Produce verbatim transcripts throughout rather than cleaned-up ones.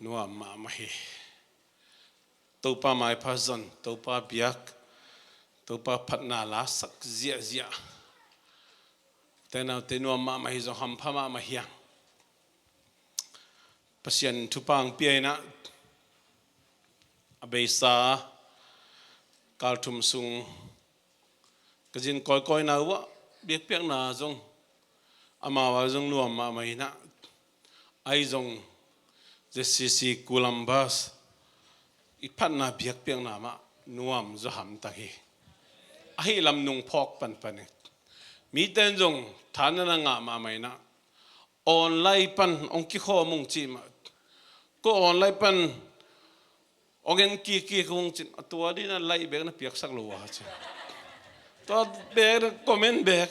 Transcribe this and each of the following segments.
Nuam mahmah hi. Topa maipha zon, Topa biak, Topa phatna lasak ziahziah. Tenaute nuam mahmah hi zong hampha mahmah hiang. Pasian thupha hong pia inah a beisa kalthum sung ka zin kawikawina uh ah biakpiakna zong amau a zong nuam mahmah inah, ahi zong Z C C Columbus i phatna biakpiakna mah nuam zaw hamtang hi. Ahi lam nung phawk panpan hi. Mite in zong tha na na ngah mahmah inah online pan hong kikhawm ung cih mah. Ko online pan hong en kikkik ung cin, a tua dina like bek na piaksak lo a cin. Tua bek na comment bek.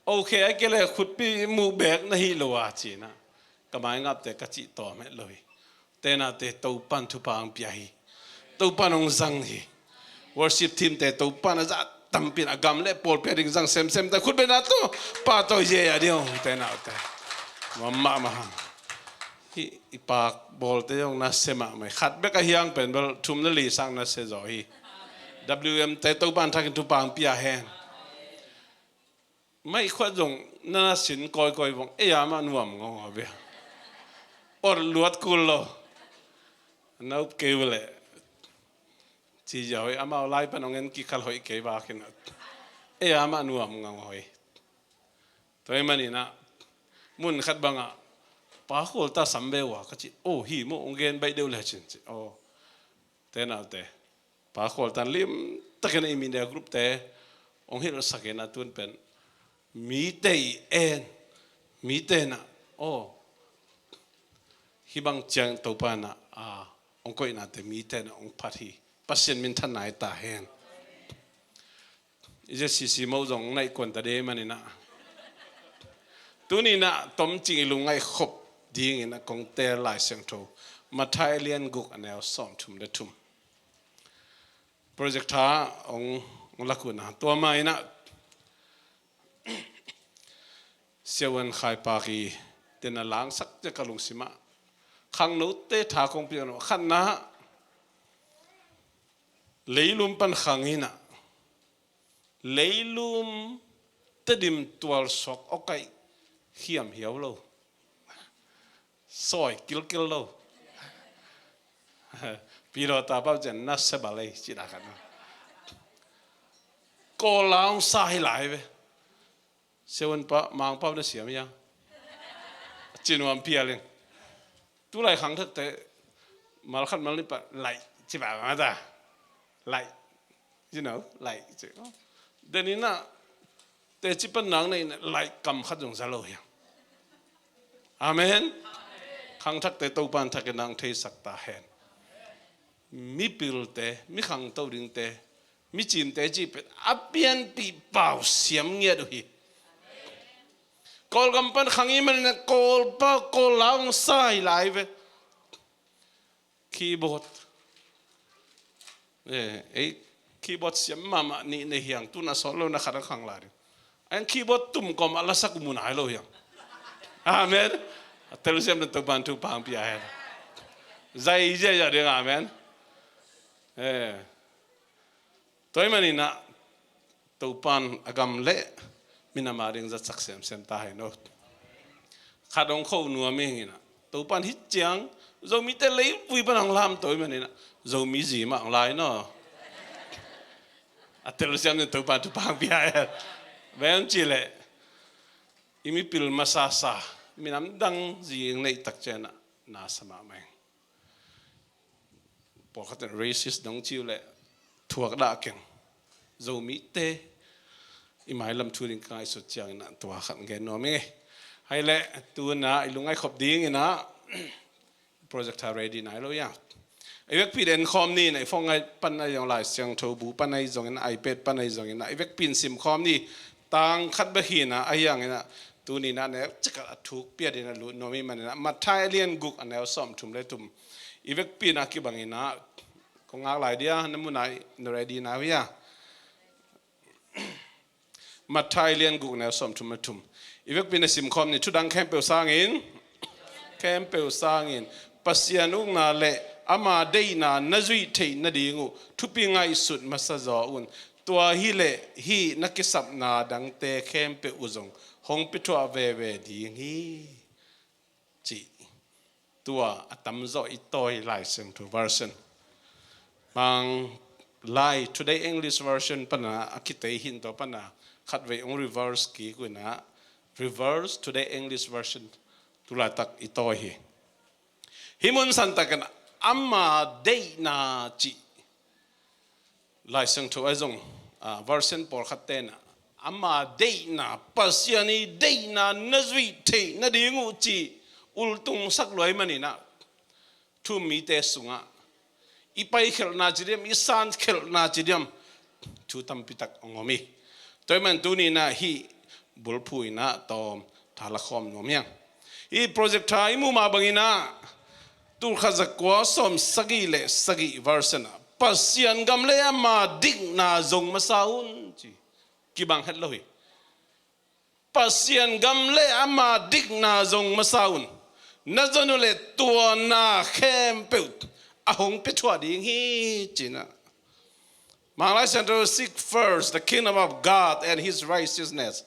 Okay, a kei le khutpi muh bek na hi lo a cin ah. Ka maingapte ka cih tawm het lo hi. Tenaute Topan thupha hong pia hi. Topan hong zang hi. Worship team te Topan a zah tampin a gam le pawlpi a ding zang semsem ta khut bena Topa tawh ye a ding hong tenaute. Mamah mahang. Hi i pak bawlte zong na se mahmah hi. Khat bek a hiang pen bel thum na li sang na se zaw hi. W M te Topan thakin thupha hong pia hen. Mai khuat zong na na sin kawikawi vong ei a mah nuam ngawngaw bia. Or luat kul lo. Na up kei uh leh ci ziau hi, amau lai pan hong en kikhal hoih kei bakin ei a mah nuam ngawngaw hi. Tua hi maninah mun khat bangah pa khual ta sam ve uh a ka ci. Oh, hi maw, hong gen baih deuh le cin ci. Oh, tenaute, pa khual tan limtakin i media group te hong hilhsak inah tun pen mite i en, mite inah, oh, hi bang ciang Topa inah a hong koihnate mite inah hong phat hi. Pasian minthanna hi ta hen. I Z C C moh zong naih kuan ta de maninah tuninah tomcing i lungngaih khop dinginah kong teel Lai Siangtho Matthai a lian guk a neu sawmthum le thum. Project tha hong, hong lak uh na tua mah inah siavuan khaipak i tena langsak cia ka lungsimah khangnote tha kong piak no khatna leilum pan khang inah leilum tedim tualsuak awkaih hiamhiau lo. Sawi kilkil lo. Pilawta pau cian na se balei cih dah khat na. Kawl laung sa hi lai ve. Siavuan pa Mangpau na siam hiang. Cinuam pial in. Tulai khangthakte malkhat malni pa laih ci ba mata. Laih. You know, laih ci. Deninah teci pan nang nei laih kam khat zong za lo hiang. Amen. Khangthakte Topan thakin nang theisak ta hen. Mipilte, mi khangto dingte, mi cimte cih pen a pianpih pau siam ngiat uh hi. Kawlgam pan khang i maninah Kawlpau Kawl laung sa hi lai ve. Keyboard. Eh, ei, keyboard siam mahmah nih nei hiang tun a sawt lo na khat a khang lai ding. Aeng keyboard tum kawm a lasak uh mu nai lo hiang. Amen. A telsiam na Topan thupha hong pia hen. Zai zai zai ding amen. Eh. Tua hi maninah Topan a gam le minam a ding zatsak semsem ta hen aw. Khat hong kho nuam hi inah Topan hi ciang Zomite leivui pan hong lam tua hi maninah Zomi zi mah hong lai naw. A telsiam nin Topan thupha hong pia hen. Bang hong ci leh i mipil masasa minam dang zi hong neih tak cianah na sa mahmah ing. Pawlkhat in racist dong ci uh leh thuak dah keng. Zomite i mailam thu ding ka ngaihsut cianginah tua khat gen nuam ing. Hai leh tunah i lungngaih khop dinginah project tha ready nai lo ia. I vekpi den khawm ni na i phone ngai pan ahi zong Lai Siangtho bu pan ahi zongin iPad pan ahi zongin i vekpi in sim khawm ni. Tang khat bek hi na ahi hanginah tuninah neu cikah a thuk piat inah lut nuam i maninah Matthai a lian guk a neu sawmthum le thum. I vekpi na kibang inah kong ngak lai dia na munah na ready na uh ia. Matthai lian guk neu sawmthum le thum. I vekpi na sim khawm ni thudang khempeuh sangin. khempeuh sangin Pasian ukna le ama deihna na zuih theih nading uh thupi ngaihsut masa zaw un. Tua hileh hih na kisapna dangte khempeuh uh zong hong pia thuah veve ding hi, cih tua a tamzaw i tawi Lai Siangtho version. Mang Lai Today English Version pana a kitei hi in, tua pana khatvei hong reverse kik uh in ah, reverse Today English Version tu laitak i tawi hi. Hih mun santakin ama deihna cih Lai Siangtho ah zong, ah, version pawlkhat ten ah, ama deihna, Pasian i deihna na zuih theih nading uh cih ultungsak luai manin ah, thu-um mite sungah i paikhelhna ci diam, i sankhelhna ci diam, thu tampitak hong om hi. Tua ahih man tuni in ah hih bulphuh in ah tawm tha la khawm nuam hi hang. Hih projector i muh mah bangin ah, tulkhat zakua sawm sagih le sagih version ah, Pasian gam le ama dikna zong masa un, ci. Kibang het lo hi. Pasian gam le ama dikna zong masa un. Na zon uh leh tua na khempeuh a hong pia thuah ding hi, ci in ah. Mang Lai Siangtho, "Seek first the kingdom of God and his righteousness,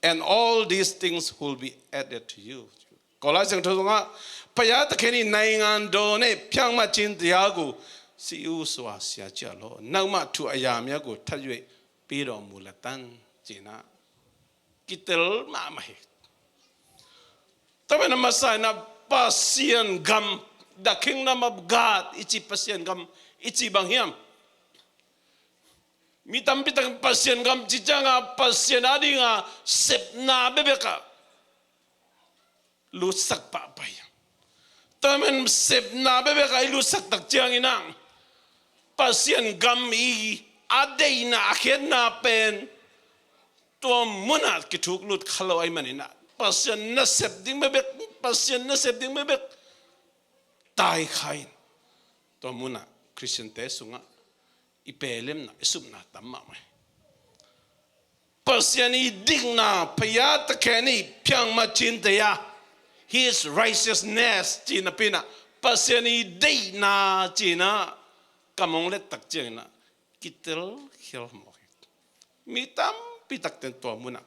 and all these things will be added to you." Kawl Lai Siangtho sungah, "Paya takhen i naingan dawn e, phiang ma cin te ya gu, si u sua sia cia lo, nau ma thu a ya mia gu, that yue pi do mu la tan," ci in ah. Kitel mahmah hi. Tua pen a masa in ah Pasian gam, the kingdom of God i ci, Pasian gam i ci bang hiam? Mi tampi tak Pasian gam ci ciangin Pasian a dinga sepna bekbek ah lutsak pahpah hi. Tua ahih man sepna bekbek ah i lutsak tak ciangin ah Pasian gam i a deihna a khiatna pen tua munah kithuk lut kha lo ahih manin ah Pasian nasep ding bekbek, Pasian nasep ding bekbek tai kha in. Tua munah Khristiante sungah i pelemna, i supna tam mahmah hi. Pasian i dikna, paya takhen i phiang ma cin te ya, his righteousness, ci napi in ah, Pasian i deihna ci in ah kam hong let tak ciangin ah kitel khial mawk hi. Mi tampi takte in tua munah,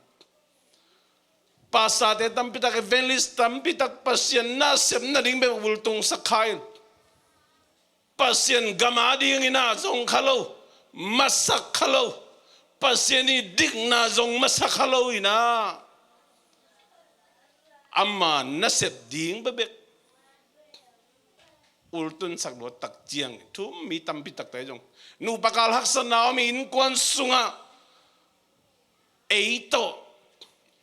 pastorte tampi tak, evangelist tampi tak Pasian nasep nading bek ultungsak kha in. Pasian gam a dingin ah zong kha lo, masak kha lo, Pasian i dikna zong masak kha lo in ah, ama nasep ding bekbek ultunsak lua tak ciang, thu-um mi tampi takte zong nupa kal haksatna om i innkuan sungah ei tawh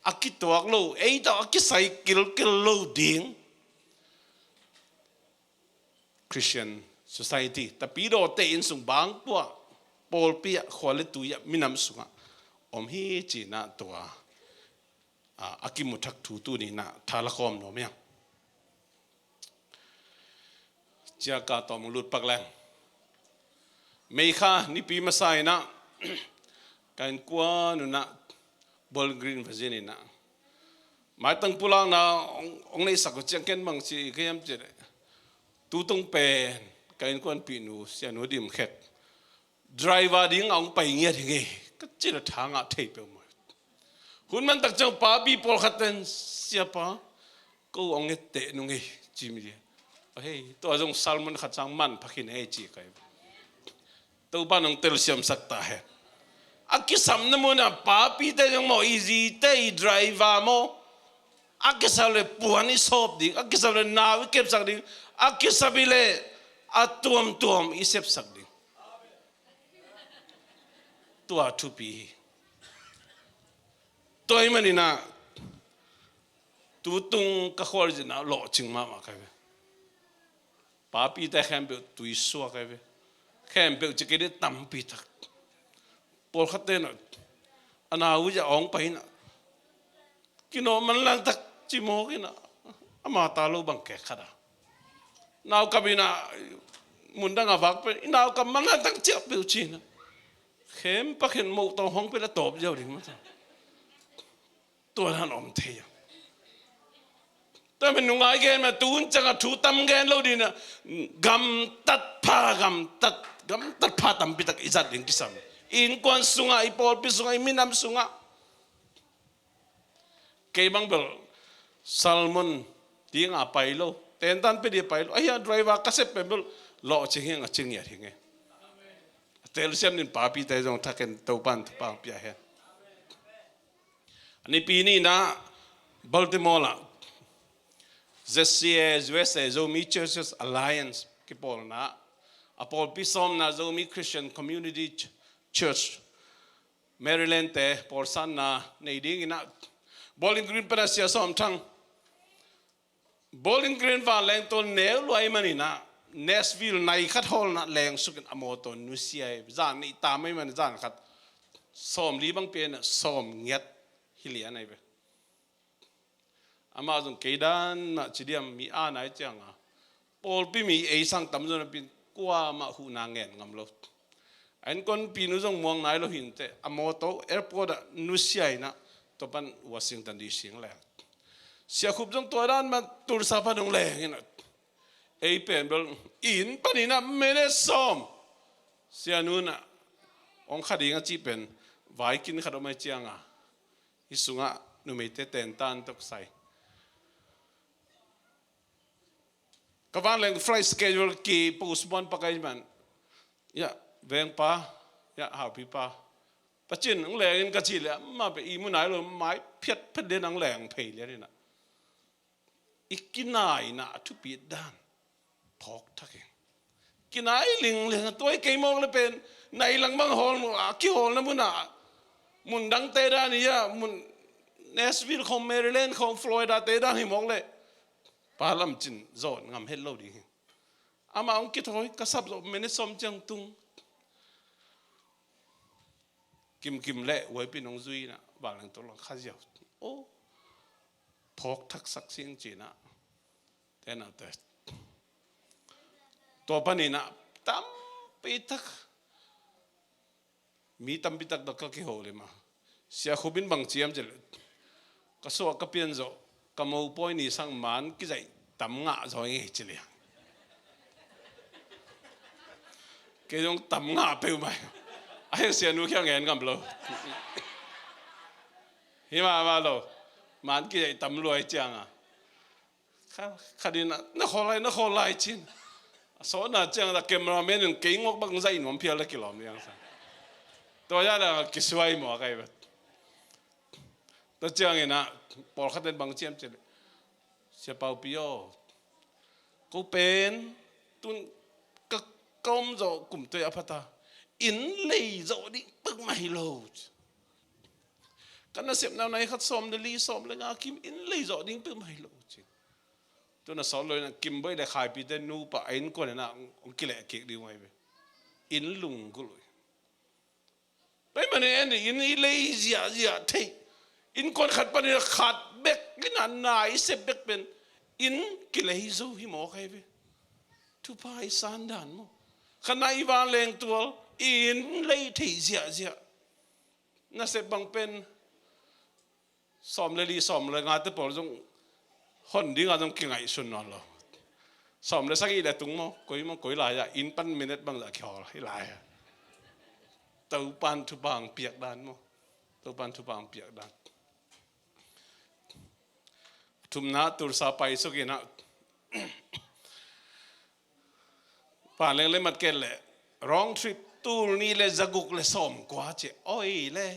a kituak lo, ei tawh a kisai kilkel lo ding Christian society, tapidawte inn sung bangpua, pawlpi ah, khua le tui ah, minam sungah om hi, ci in ah tua, a, a kimu thak thu tuni in ah tha la khawm nuam hi hang. Ciaka tawm hong lut pak leng, May kha nipi masa in ah ka innkuan un ah Bowling Green va zin in ah, maitang pulakna hong, hong neihsak uh ciang ken bang ci ka hiam cih leh, tutung pen ka innkuanpihnu Sianu Dim Khet driver ding a hong pai ngiat hi ngei, ka cih leh tha ngah thei peuhmah. Hun man tak ciang papi pawlkhat ten, "Siapa, ko hong etteh nung ei," ci mi dia. "Hei, tua zong sermon khat sang manpha khin ei," ci ka hi. Topa nong telsiamsak ta hen. A kisapna munah papite zong maw, i zite i driver maw, a kisap leh puan i sawp ding, a kisap leh nau i kepsak ding, a kisap hi leh a tuamtuam i sepsak ding. Tua thupi hi. Tua ahih manin ah tutung ka khualzinna lawhcing mahmah ka hi ve. Papite khempeuh tuisuak ka hi ve. Khempeuh ci kei dih, tampi tak. Pawlkhatte in ah a nau uh zah hong pai in ah, kinawh manlang tak ci mawk in ah, ama ta lo bang kek khat ah, naukap in ah, mundang a vak pen i naukap manlang tak ciah peuh ci in ah, khempeuh khen moh tawh hong pen a tawp ziau ding mah ta. Tua dan om thei a. Tua man nungai gen mah, tun ciangah thu tam gen lo ding a, gamtat pha, gamtat, gamtat pha tampi tak i zat ding kisam. I innkuan sungah, i pawlpi sungah, i minam sungah. Kei bang bel salmon ding a pai lo, tentan pe ding a pai lo. Ahi a driver ka sep pen bel lawh cing hi ing a, cing ngiat hi ing e. Telsiam ding papite zong thakin Topan thupha pia hen. A nipi ni-in ah Baltimore ah Z C A, U S A, Zomi Churches Alliance kipawlna, a pawlpi sawmna Zomi Christian Community Ch-, Church, Maryland te pawlsanna nei dingin ah Bowling Green pan a sia sawm thang. Bowling Green vanleng tawh neu luai manin ah Nashville nai khat hawlna leng sukin a mawtaw nusia hi. Zan nih tam ahih manin zan khat sawmli bang pia in ah sawm ngiat hi lian ahi ve. Amah zong kei dan mah ci diam, mi a nai ciang a pawlpi mi ei sang tamzaw napi-in kuamah huhna ngen ngam lo. A innkuanpi nu zong muang nai lo hi inteh, a mawtaw airport ah nusia in ah tua pan Washington D C hong leng. Sia Khup zong tua dan mah Tulsa pan hong leng in ah, ei pen bel inn panin ah minute sawm Sia Nu in ah hong kha ding a cih pen vaikin khat om ahih ciang a, hih sungah numeite tentan tawh kisai. Ka vanleng flight schedule ki postpone pak ahih man, ya, vengpa, ya, haupipa, Pacin hong leng in ka cih leh amah pen ihmu nai lo, mai phiatphiat lian hong leng phei lian in ah, i kinai in ah a thupi dan phawk thak hi. Kinai lingleng a, tua hi kei mawk leh pen nai lang bang hawl, a kihawlna mun ah mun dangte dan hi a, mun Nashville khawng, Maryland khawng, Florida te dan hi mawk leh pa lam cin zawn ngam het lo ding hi. Amah hong kithawi, ka sap zawh minute sawm ciang tung. Kimkim leh Huaipi in hong zui in ah vanleng tawh lang kha ziau. Oh, phawk thak sak sing ci in ah, te na te. Tua panin ah tampi tak, mi tampi tak tawh ka kiho leh mah, Sia Khup in bang ci hiam cih leh, ka suah ka pian zawh, ka mopawi ni sang man kizaih tam ngah zaw ing ei ci liang. Kei zong tam ngah peuhmah. Ahi Sia Nu kiang ngen ngam lo. Hi mahmah lo. Man kizaih tam lua ahih ciang a, kha, khat in ah, na khawl lai, na khawl lai ci in. A sawtna ciang a cameraman in kei ngawk bang zaih nuam phial a kilawm liang sa. Tua zah a kisuai mawk ahi vet. Tua ciangin ah pawlkhat in bang ci hiam cih leh, Sia Paupi aw, ko pen tun ka, ka om zawh kum tua a pha ta, inn lei zawh ding peuhmah hi lo. Ka nasepna nai khat sawm le li, sawm le nga kim, inn lei zawh ding peuhmah hi lo ci. Tun a sawt lo in ah Kim Bawi le Khaipite nupa a innkuan in ah hong kileh kik ding uh ahi ve. Inn lunggulh uh hi. Tua ahih manin en dih, inn i lei ziahziah theih, innkuan khat panin khat bek in ah na i sep bek pen inn kilei zo hi mawk ahi ve. Thupha i san dan maw. Khat na i vanleng tual, i inn lei theih ziahziah. Nasep bang pen sawm le li, sawm le nga te pawl zong hon ding a zong kingaihsun nawn lo. Sawm le sagih le tung maw, koi maw, koi lai ah inn pan minute bang zah kihawl hi lai ah. Topan thupha hong piak dan maw. Topan thupha hong piak dan. Thumna, Tulsa paisuk in ah, vanleng le mat ken leh, round trip tul nih le zaguk le sawmkua ci. Oi le,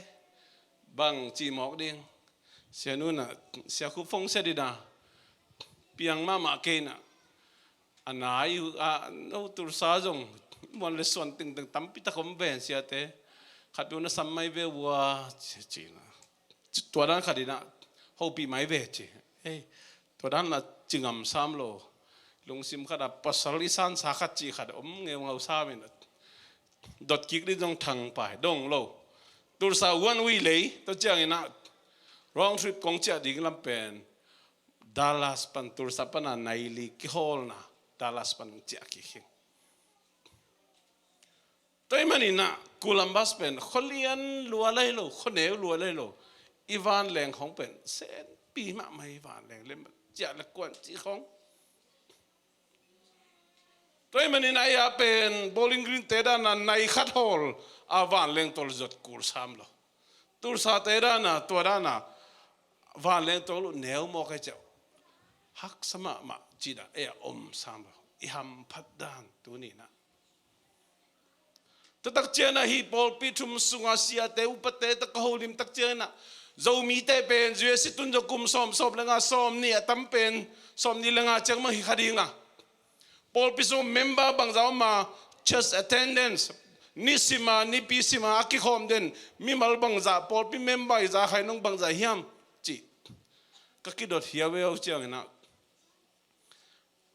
bang ci mawk ding. Sia Nu in ah, Sia Khup phone sia dih a, piang mahmah kei in ah, a nai uh a, no Tulsa zong muan le suan tengteng tampi tak om ven siate. Khat peuh na sam mai ve ua ci, ci in ah, tua dan khat in ah hopih mai ve ci. Ei, tua dan la ci ngam sam lo. Lungsim khat ah pasal i sansa khat cih khat om ngeungau sam in ah, dot kik ding zong thang pai dong lo. Tulsa one way lei, tua ciangin ah round trip kong ciah ding lam pen Dallas pan, Tulsa pan a nai li kihawlna Dallas pan ciah kik hi. Tua ahih manin ah Columbus pen khualian lua lai lo, khuaneu lua lai lo. I vanleng khawng pen senpi mahmah, i vanleng le ciah le kuan cih khong. Tua ahih manin a, ei a pen Bowling Green te dan a nai khat hawl a vanleng tawh zot kul sam lo. Tulsa te dan a, tua dan a vanleng tawh neu mawk a ciah haksa mahmah cih dan ei a om sam lo. I hamphat dan tuni-in a, tua tak ciangin a, hih pawlpi thum sungah siate upate tawh ka holim tak ciangin a, Zomite pen U S i tun zawh kum sawm, sawm le nga, sawm nih, a tam pen sawm nih le nga ciang mah hi kha ding a. Pawlpi sung member bangzah om a, church attendance, nisim a, nipi sim a, a kikhawm den mimal bangzah, pawlpi member i za khai nung bangzah hiam cih ka kidot hiau hiau ciangin a,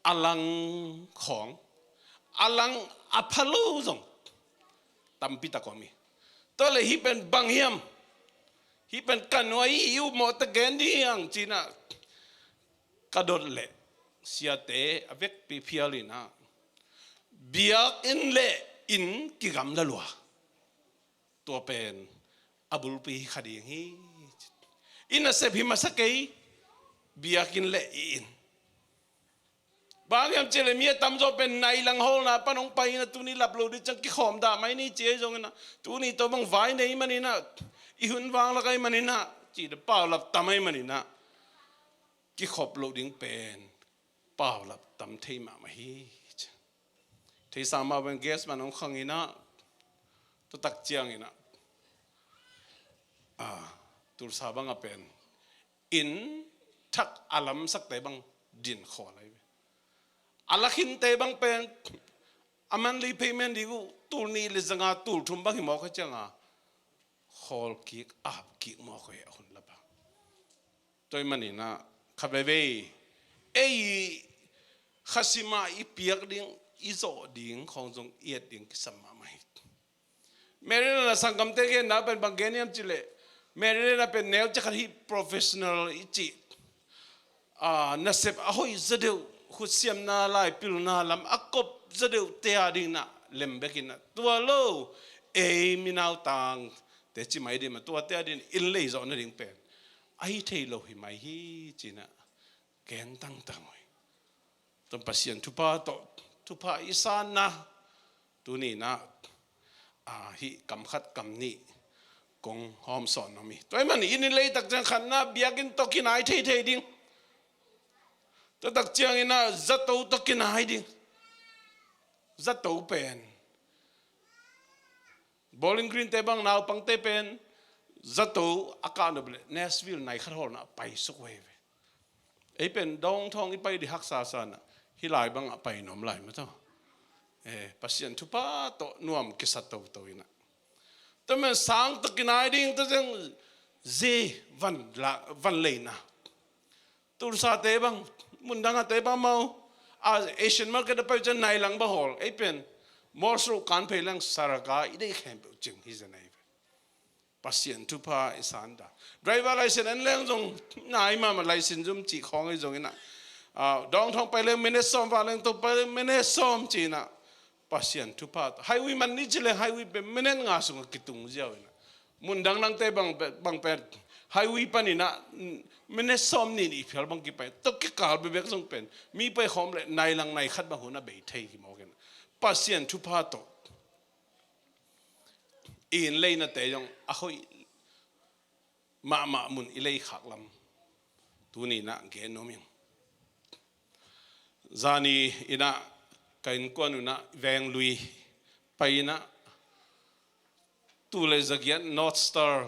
a lang khawng, a lang a pha lo zong tampi tak om hi. Tua leh hih pen bang hiam? Hih pen ka nuai hi, i upmawhte gen ding hi hang ci-in a ka dot leh, siate a vekpi phial in a, biakinn le inn kigamla lua. Tua pen a bulpi hi kha ding hi. I nasep hi masa kei, biakinn le i inn. Bang hiam cih leh mi a tamzaw pen nai lang hawlna pan hong pai in a, tuni lap lo ding ciang kikhawm dah mai ni ci ahi zongin a, tuni tawh bang vai nei manin a, i hun vang lak ahih manin a, cih leh paulap tam ahih manin a, kikhop loh ding pen paulap tam thei mahmah hi. Thei sang mah bang gas man hong khang in a, tua tak ciangin a, a, Tulsa bang a pen inn thak a lamsakte bang din khawl ahi ve. A lakhinte bang pen a monthly payment ding uh tul nih le zanga tul thum bang hi mawk a ciang a, khawl kik, ap kik mawk hi a hun lap a. Tua ahih manin a, khat veivei ei khasim a i piak ding, i zawh ding khawng zong i et ding kisam mahmah hi. Maryland a sanggamte genna pen bang gen hiam cih leh, Maryland a pen neu ciang khat hih professional i cih, a, nasep a hoih zaw deuh, khutsiamna, laipilna lam a kop zaw deuh te a dingin a lem bek in a, tua lo ei mi nautang te ci mai ding mah, tuate a dingin inn lei zawh nading pen a hi thei lo hi mai hi ci-in a gen tangtang uh hi. Tua Pasian thupha tawh, thupha i sanna, tuni-in a, a, hih kam khat kam nih kong hawmsawn nuam hi. Tua ahih manin inn le lei tak ciang khatna, biakinn tawh kinai theithei ding. Tua tak ciangin a zato tawh kinai ding. Zato pen Bowling Green te bang naupangte pen zato a kah nop leh Nashville nai khat hawlna a paisuk uh hi ve. Ei pen dawngthawng i pai ding haksa sa in a, hih lai bang a pai nuam lai mah tawh. Eh, Pasian thupha tawh nuam kisa toto in a. Tua men sang tawh kinai ding, tua ciang zi van la, van leina. Tulsa te bang, mundang a te bang mau. A Asian market a pai ciang nai lang bang hawl. Ei pen Morse Road kan phei leng Saraga i deih khempeuh cing hi zen ahi ve. Pasian thupha i san dan. Driver license en leng zong nai mahmah, license zum cih khawng ahi zongin a, a, dawngthawng pai leng minute sawm, vanleng tawh pai leng minute sawm ci-in a, Pasian thupha tawh. Highway man ni ci leng highway pen minute nga sungah kitung ziau in a. Mundang dangte bang pe-, bang pen highway panin a, mm, minute sawm nih nih phial bang kipai. Tua kikal bekbek zong pen mi pai khawm leh nai lang nai khat bang hun a bei thei hi mawk in a. Pasian thupha tawh i inn leinate zong a hoih mahmah mun i lei khak lam tuni-in a gen nuam ing. Zani in a ka innkuan un a veng lui pai in a, tul le zagiat North Star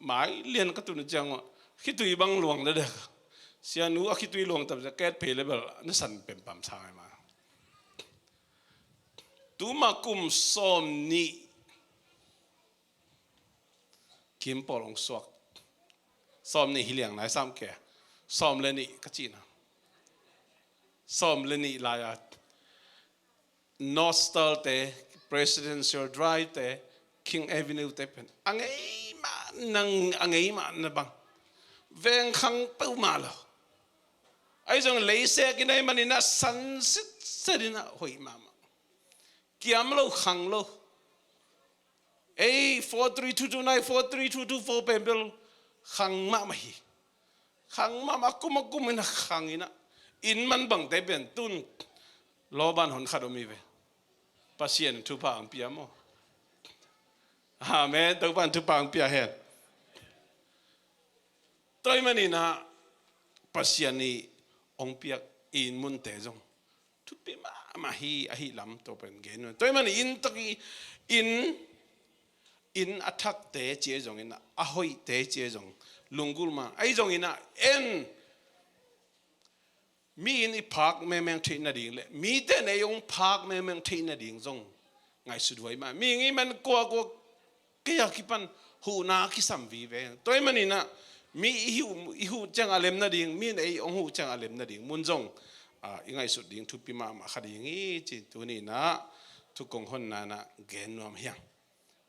mai lian ka tun ciang uh khitui bang luang dekdek. Sianu a khitui luang tam ciang ket phei le bel na san pempam sa mai ma. Tuma kum sawm nih kim pawl hong suak. Sawm nih hi liang nai sam ke. Sawm le nih ka cih na. Sawm le nih lai-a North Star te, Presidential Drive te, King Avenue te pen a ngei mahna, a ngei mahna bang. Veng khang peuhmah lo. Ahi zong leisek in ahih manin a san sitset in a hoih mahmah. Kiam lo, khang lo. Ei four three two two nine, four three two two four pen bel khang mahmah hi. Khang mahmah, a kum a kum in a khang in ah, inn man bangte pen tun lawban hon khat om hi ve. Pasian thupha ang pia maw? Amen. Topan thupha ang pia hen. Tua ahih manin ah Pasian in hong piak inn munte zong thupi mahmah hi, ahih lam tua pen gen nuam. Tua ahih manin inn tak i inn, inn a thakte ci ahi zongin ah, a hoihte ci ahi zong, lunggulh mah ahi zongin ah, en, mi in i phak mengmeng theih nading le mite in ei hong phak mengmeng theih nading zong ngaihsut huai mah. Mihing i man kuakua kei a kipan huhna kisam vive. Tua ahih manin ah mi i huh, i huh ciang a lem nading, mi in ei hong huh ciang a lem nading mun zong, ah, i ngaihsut ding thupi mahmah kha ding hi ci tuni in ah thu kong honna in ah gen nuam hi hang.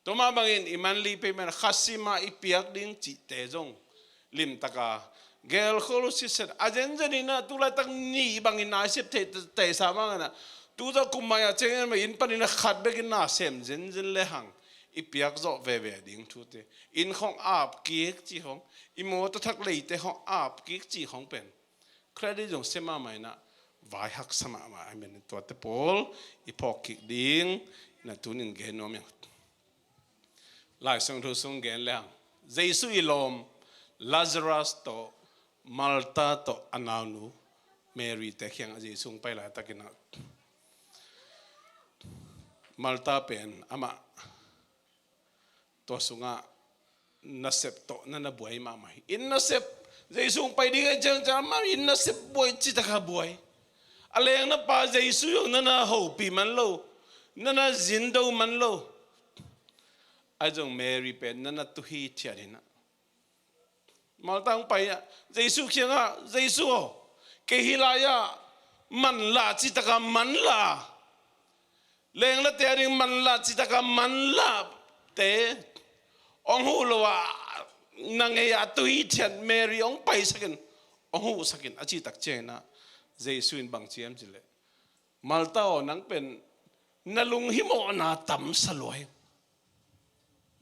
Tua mah bangin i man li peuhmah in kha sim a i piak ding cihte zong limtak a gelkhol uh sitset a, zenzen in ah tu laitak nih bangin na i sep thei, theihsa mah in ah, tu zong kum mai a ciangin mah inn panin ah khat bekin na sem zenzen le hang, i piak zawh veve ding thute, inn khong ap kik cih khong, i mawtaw thak leite khong ap kik cih khong pen credit zong sia mahmah in ah, vai haksa mahmah ahih manin tuate pawl i phawk kik ding in ah tunin gen nuam hi hang. Lai Siangtho sung gen le hang, Jesu i lawm Lazarus tawh Martha tawh a naunu Mary te kiangah Jesu hong pai laitakin ah, Martha pen amah tua sungah nasep tawh na na buai mahmah hi. Inn nasep, Jesu hong pai ding ahih ciangin amah inn nasep buai, citak a buai. A lengna pa Jesu zong na na hopih man lo, na na zin do man lo. Ahi zong Mary pen na na tu hithiat in ah, Martha hong pai ah, Jesu kiangah, Jesu aw, kei hih lai-ah manlah, citak a manlah, lenglate a ding manlah, citak a manlahte hong huh lo a, na ngei a tu hithiat Mary hong paisak in, hong huhsak in, a cih tak ciangin ah Jesu in bang ci hiam cih leh, Martha aw, nang pen na lunghimawhna tamsa lua hi.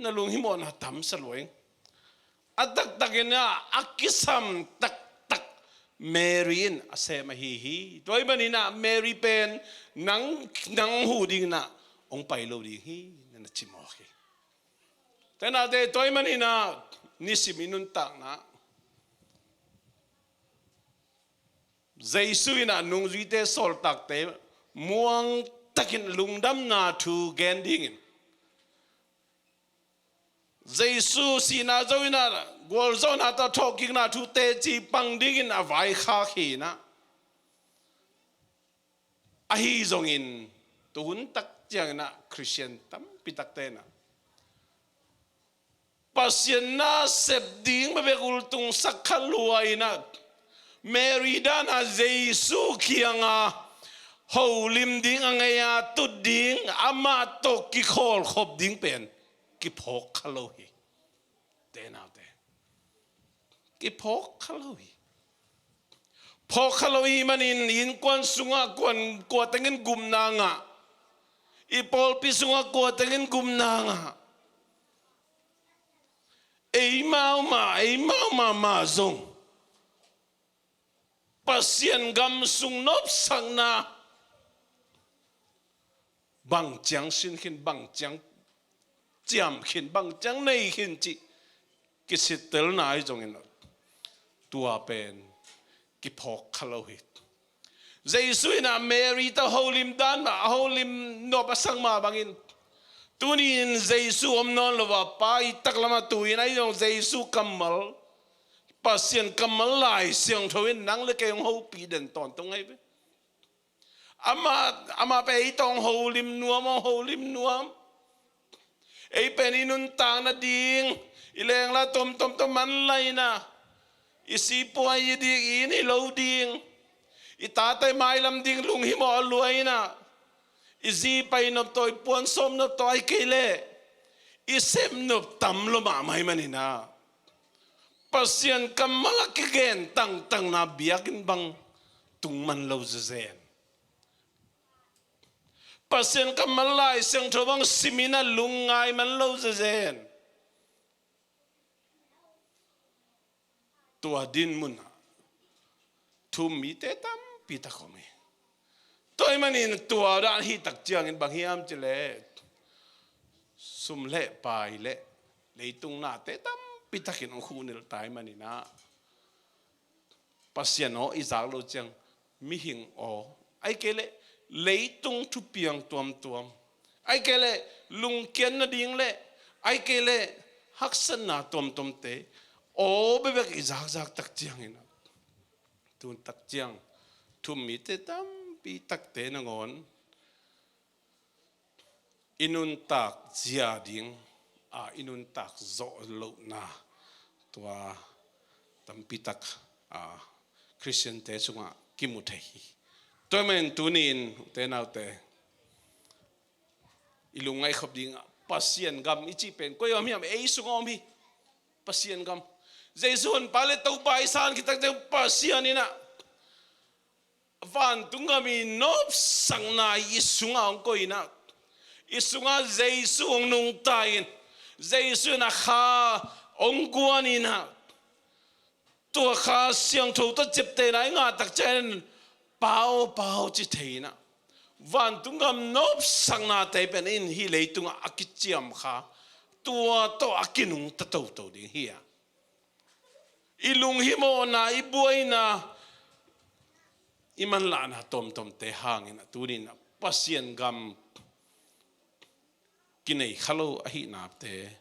Na lunghimawhna tamsa lua hi. A taktakin ah a kisam taktak Mary in a sem ahi hi. Tua ahih manin ah Mary pen nang, nang huh dingin ah hong pai lo ding hi, na na cimawk hi. Tua ahih manin ah nisim i nuntakna Jesu in ah nungzuite, sawltakte muang takin lungdamna thu gen dingin, Jesu sihna zo in ah gualzawhna tawh thawhkikna thu teci pang dingin a vaikhak hi in ah, ahi zongin tuhun tak ciangin ah Khristian tampi takte in ah Pasian nasep ding bekbek ultungsak kha lua in ah, Mary dan a Jesu kiangah holim ding, a ngei a tut ding, amah tawh kikhawlkhop ding pen kiphawk kha lo hi. Te naute, kiphawk kha lo hi. Phawk kha lo ahih manin innkuan sungah kuan, kua tengin gupna ngah, i pawlpi sungah kua tengin gupna ngah, eimau mah, eimau mahmah zong Pasian gam sung nopsakna bang ciang sin khin, bang ciang ciam khin, bang ciang nei khin cih kisittelna ahi zongin tua pen kiphawk kha lo hi. Jesu in ah Mary tawh holim dan mah, a holim nop a sak mah bangin, tuni-in Jesu om nawn lo a, Pa i taklam ah tu-in ahi zong Jesu kammal, Pasian kammal Lai Siangtho in nang le kei hong hopih den tawntung ahi ve. Amah, amah pen ei tawh hong holim nuam, hong holim nuam. Ei pen i nuntak nading, i lengla tomtom tawh manlah in ah, i sipuai i dik, i inn i lo ding, i tate mailam ding lunghimawh a lua in ah, i zi pai nop tawh, i puan sawm nop tawh, ahih kei leh i sep nop tam lo mahmah ahih manin ah, Pasian kammal a kigen tangtangna biakinn bang tung man lo zezen. Pasian kammal Lai Siangtho bang simin ah lungngai man lo zezen. Tua din munah Thum mite tampi tak om hi. Tua ahih manin tua dan hi tak ciangin bang hiam cih leh, sum le pai le leitung nate tampi takin hong khuhnel ta ahih manin ah, Pasian aw i zak loh ciang mihing aw, ahih kei leh leitung thupiang tuamtuam, ahih kei leh lungkiat nading le, ahih kei leh haksatna tuamtuamte aw bekbek i zakzak tak ciangin ah, tun tak ciang thum mite tampi takte nangawn i nuntak zia ding, a, i nuntak zawh lohna, tua tampi tak, a, Khristiante sungah kimu thei hi. Tua ahih manin tuni-in ute naute, i lungngaih khop dingah Pasian gam i cih pen koi ah om hiam? Ei sungah om hi. Pasian gam. Jesu Honpa le Topa i san khit tak ciang Pasian in ah vantung gam i nopsakna i sungah hong koih in ah, i sungah Jesu hong nungta in, Jesu in a kha hong guan in ah, tua Kha Siangtho tawh ciaptehna i ngah tak ciangin, Pa aw, Pa aw ci thei in ah, vantung gam nopsaknate pen in hih leitungah a kiciam kha, tua tawh a kinungta toto ding hi a, i lunghimawhna, i buaina, i manlahna tuamtuamte hangin ah tuni-in ah Pasian gam kinei kha lo ahihnate,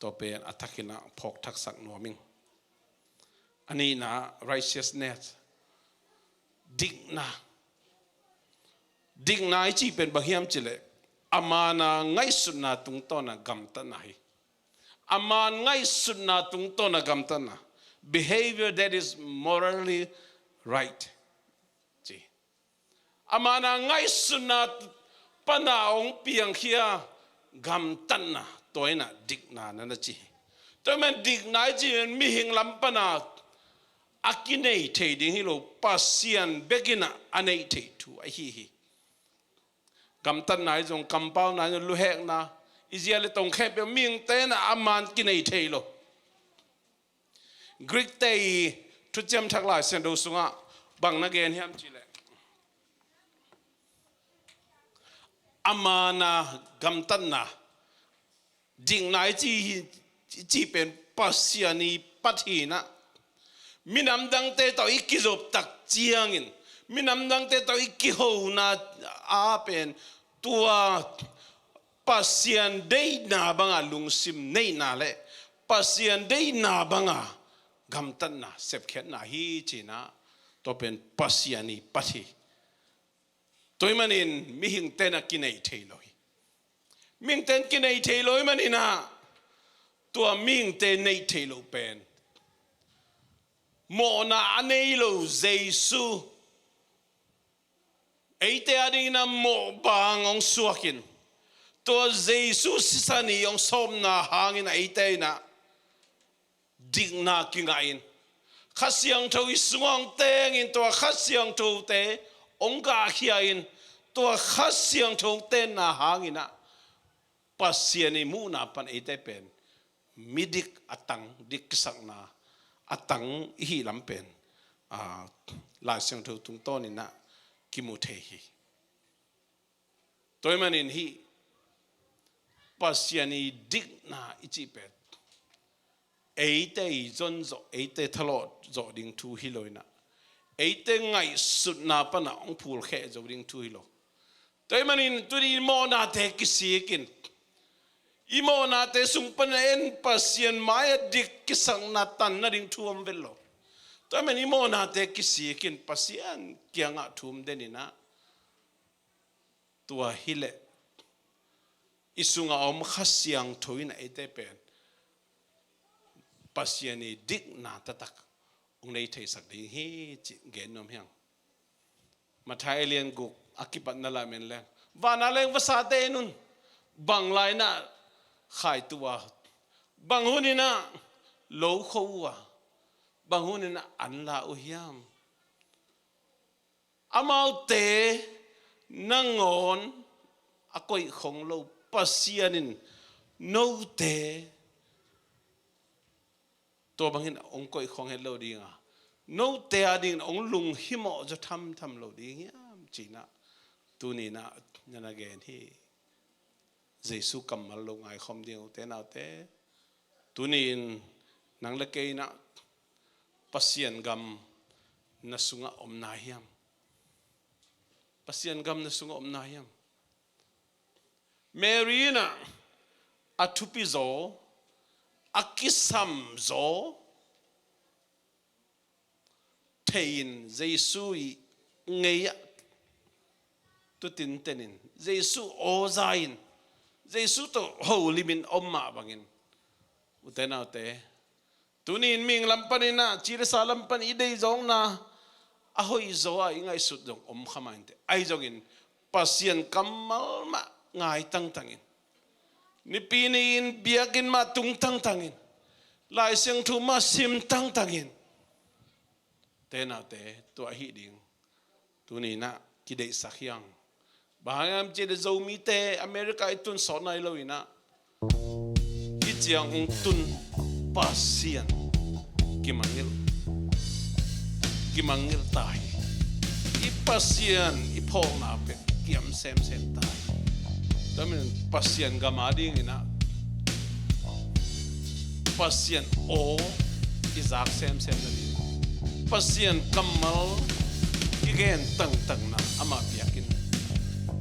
tua pen a thakin ah phawk thaksak nuam ing. A nihna, righteousness, dikna. Dikna i cih pen bang hiam cih leh, a man a ngaihsutna tungtawn a gamtatna hi. A man ngaihsutna tungtawn a gamtatna. Behavior that is morally right, ci. A man a ngaihsutna pan a hong piangkhia gamtatna, tua in ah dikna na na ci hi. Tua ahih manin dikna i cih pen mihing lam pan a a kinei thei ding hi lo, Pasian bek in ah a neih theih thu ahi hi. Gamtatna hi zong, kampauna hi zong, luhekna, i zia le tong khempeuh mihingte in ah a man kinei thei lo. Greek-te i Thuciam Thak Lai Siangtho sungah bang na gen hiam cih leh, a man a gamtatna, dikna i cih, i cih pen Pasian i pat hi in ah, minam dangte tawh i kizop tak ciangin, minam dangte tawh i kihona a pen, tua Pasian deihna bang a lungsim neihna le Pasian deihna bang a gamtatna, sepkhiatna hi ci in ah, tua pen Pasian i pat hi. Tua ahih manin mihingte in ah kinei thei lo hi. Mihingte in kinei thei lo ahih manin ah, tua mihingte neih theih loh pen, mawhna a nei lo Jesu, eite a dingin ah mawhbang hong suak in, tua Jesu sisan i hong sawpna hangin ah eite in ah dikna kingah in, Kha Siangtho i sungah hong teng in, tua Kha Siangthote hong gahkhia in, tua Kha Siangtho tenna hangin ah Pasian i muhna pan eite pen midik a tang, dik kisakna a tang i hih lam pen, aa, Lai Siangtho tungtawn in ah kimu thei hi. Tua ahih manin hih Pasian i dikna i cih pen eite i zon zawh, eite thalawh zawh ding thu hi lo in ah, eite ngaihsutna pan ah hong phulkheh zo ding thu hi lo. Tua ahih manin tuni i mawhnate kisik in, i mawhnate sung pan a en Pasian mai-ah dik kisakna tan nading thu om vet lo. Tua ahih manin i mawhnate kisik in Pasian kiangah thum den in ah, tua hi leh i sungah a om Kha Siangtho in ah eite pen Pasian i dikna taktak hong nei theisak ding hi cih gen nuam hi ing. Matthai a lian guk a kipatna lam en leng, van a leng vasate en un. Bang lai-in ah khaituah a, bang hun in ah lo kho uh a, bang hun in ah an la uh hiam? Amaute nangawn a koihkhawng lo Pasian in note tua bangin hong koihkhawng het lo ding a, Note a dingin hong lunghimawh zaw thamtham lo ding hiam ci-in ah tuni-in ah na na gen hi. Jesu kammal lo ngaikhawm ding, ute naute. Tuni-in nang le kei in ah Pasian gam na sungah om na hiam? Pasian gam na sungah om na hiam? Mary in ah a thupi zaw, a kisam zaw thei-in Jesu i ngei-ah tutintenin, Jesu aw za-in, Jesu tawh holimin om mah bangin, ute naute, tuni-in mihing lam panin ah, ci le sa lam panin i deih zawkna a hoih zaw a i ngaihsut zong om kha mah inteh. Ahi zongin Pasian kammal mah ngai tangtangin, nipi ni-in biakinn mah tung tangtangin, Lai Siangtho mah sim tangtangin, ute naute, tua ahih ding tuni-in ah kideihsak hi hang. Bang hang hiam cih leh Zomite America i tun sawt nai lo-in ah, hih ciang hong tun Pasian kimangngilh, kimangngilh ta hi. I Pasian i phawkna pen kiam semsem ta hi. Tua manin Pasian gam a dingin ah Pasian aw i zak semsem nading, Pasian kammal kigen tangtangna, amah biakinn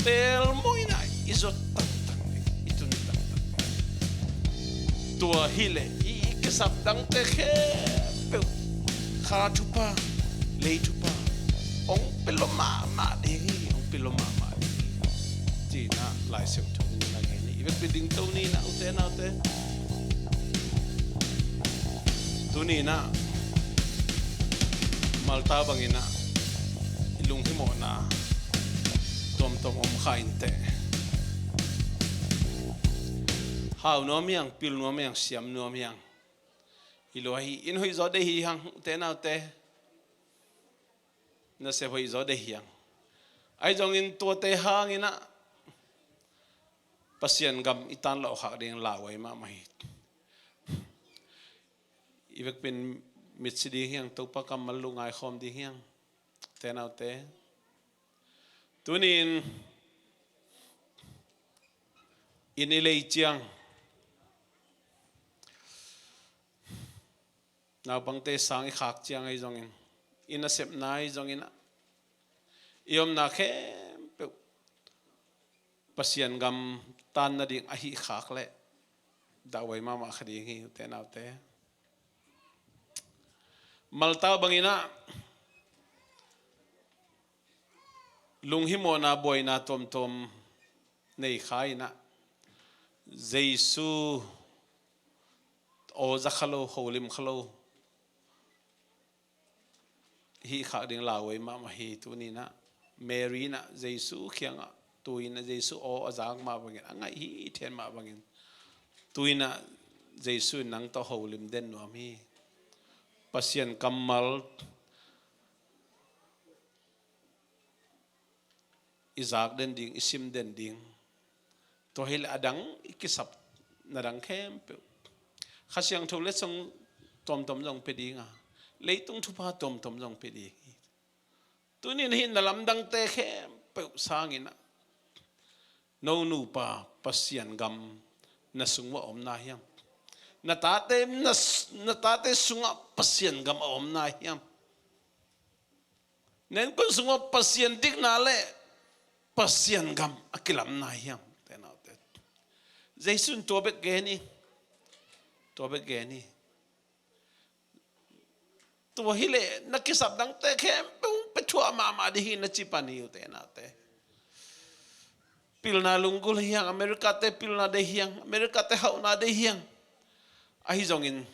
telmawhna i zot tangtang ding, i tun tangtang ding. Tua hileh i, i kisap dangte khempeuh, kha thupha, lei thupha hong pia lua mahmah ding hi, hong pia lua mahmah ding hi, ci-in ah Lai Siangtho in na gen hi. I vekpi ding to ni in ah, ute naute. Tuni in ah Martha bangin ah i lunghimawhna tuamtuam om kha inteh. Hau nuam hi hang, pil nuam hi hang, siam nuam hi hang. Hi lua hi, in hoih zaw deih hi hang, ute naute. Nasep hoih zaw deih hi hang. Ahi zongin tuate hangin ah Pasian gam i tanlawh khak ding lauhuai mahmah hi. I vekpi in mitsi ding hi hang, Topa kammal lo ngaikhawm ding hi hang, ute naute. Tuni in, inn i lei ciang, naupangte sang i khak ciang ahi zongin, i nasepna ahi zongin ah, i omna khempeuh Pasian gam tan nading ahih khak leh dauhuai mahmah kha ding hi, ute naute. Martha bangin ah lunghimawhna, buaina tuamtuam nei kha in ah, Jesu aw za kha lo, holim kha lo hih khak ding lauhuai mahmah hi. Tuni in ah Mary in ah Jesu kiangah tu in ah Jesu aw a zak mah bangin, a ngaih hithiat mah bangin, tu in ah Jesu in nang tawh holim den nuam hi. Pasian kammal i zak den ding, i sim den ding. Tua hileh a dang i kisapna dang khempeuh, Kha Siangtho letsong tuamtuam zong pia ding a, leitung thupha tuamtuam zong pia ding hi. Tuni in hih na lamdangte khempeuh sangin ah, no nupa Pasian gam na sung uah a om na hiam? Na tate, na, na tate sungah Pasian gam a om na hiam? Na innkuan sungah Pasian dikna le Pasian gam a kilam na hiam? Ute naute, Jesu in tua bek gen hi. Tua bek gen hi. Tua hileh na kisap dangte khempeuh pia thuah mahmah ding hi, na ci pan hi, ute naute. Pilna lunggulh hi hang, America-te pilna deih hi hang, America-te hauhna deih hi hang. Ahi zongin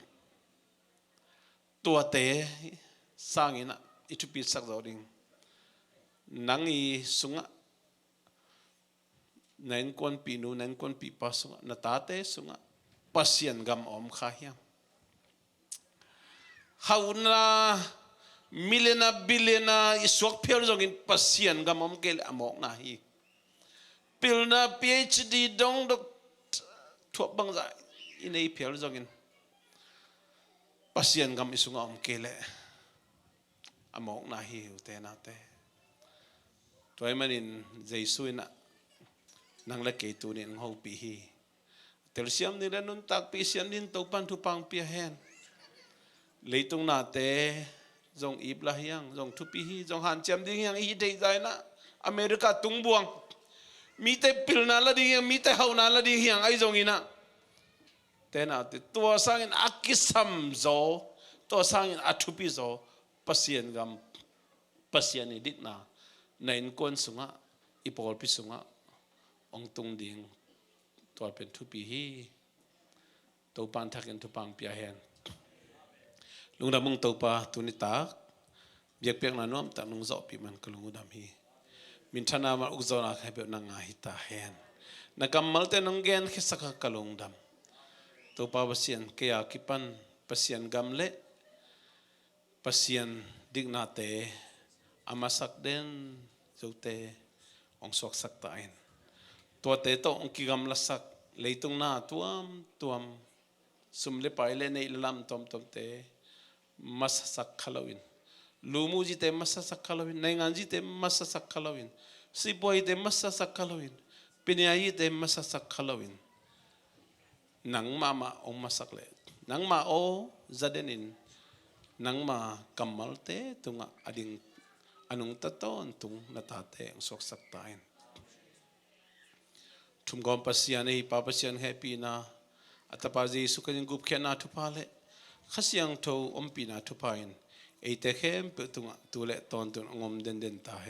tuate sangin ah i thupisak zo ding. Nang i sungah, na innkuanpihnu, na innkuanpihpa sungah, na tate sungah Pasian gam a om kha hiam? Hauhna, millionaire, billionaire i suak phial zongin Pasian gam a om kei leh a mawkna hi. Pilna, PhD dong, doctor, thuak bangzah i nei phial zongin Pasian gam i sungah a om kei leh a mawkna hi, ute naute. Tua ahih manin Jesu in ah nang le kei tuni in hong hopih hi. Telsiam ding le nuntakpih siam ding Topan thupha pia hen. Leitung nate zong iplah hi hang, zong thupi hi, zong hanciam ding hi hang i hih theih zah in ah, America tungbuang mite pilna la ding hi hang, mite hauhna la ding hi hang, ahi zongin ah, ute naute, tua sangin a kisam zaw, tua sangin a thupi zaw Pasian gam, Pasian i dikna na innkuan sungah, i pawlpi sungah hong tung ding, tua pen thupi hi. Topan thakin thupha pia hen. Lungdam ung Topa, tuni tak biakpiakna nuamtak nong zawhpih man ka lung uh dam hi. Minthanna, man ukzawhna kha peuh nang a hi ta hen. Na kammalte nong genkhiasak a ka lungdam. Topa Pasian, kei a kipan Pasian gam le Pasian diknate a masak den zote hong suaksak ta in. Tuate tawh hong kigamlasak leitung na tuamtuam, sum le pai le neih le lam tuamtuamte masasak kha loin, lumuzite masasak kha loin, nainganzite masasak kha loin, sipuaite masasak kha loin, piniayite masasak kha loin, nangmah mah hong masak leh, nangmah aw zadenin, nangma kammalte tungah a ding a nungta tawntung na tate hong suaksak ta in. Thumgawm Pasian ahi Pa Pasian hehpihna, a Tapa Jesu Khazih gupkhiatna thupha le Kha Siangtho ompihna thupha in eite khempeuh tungah tu le tawntung hong om denden ta hen.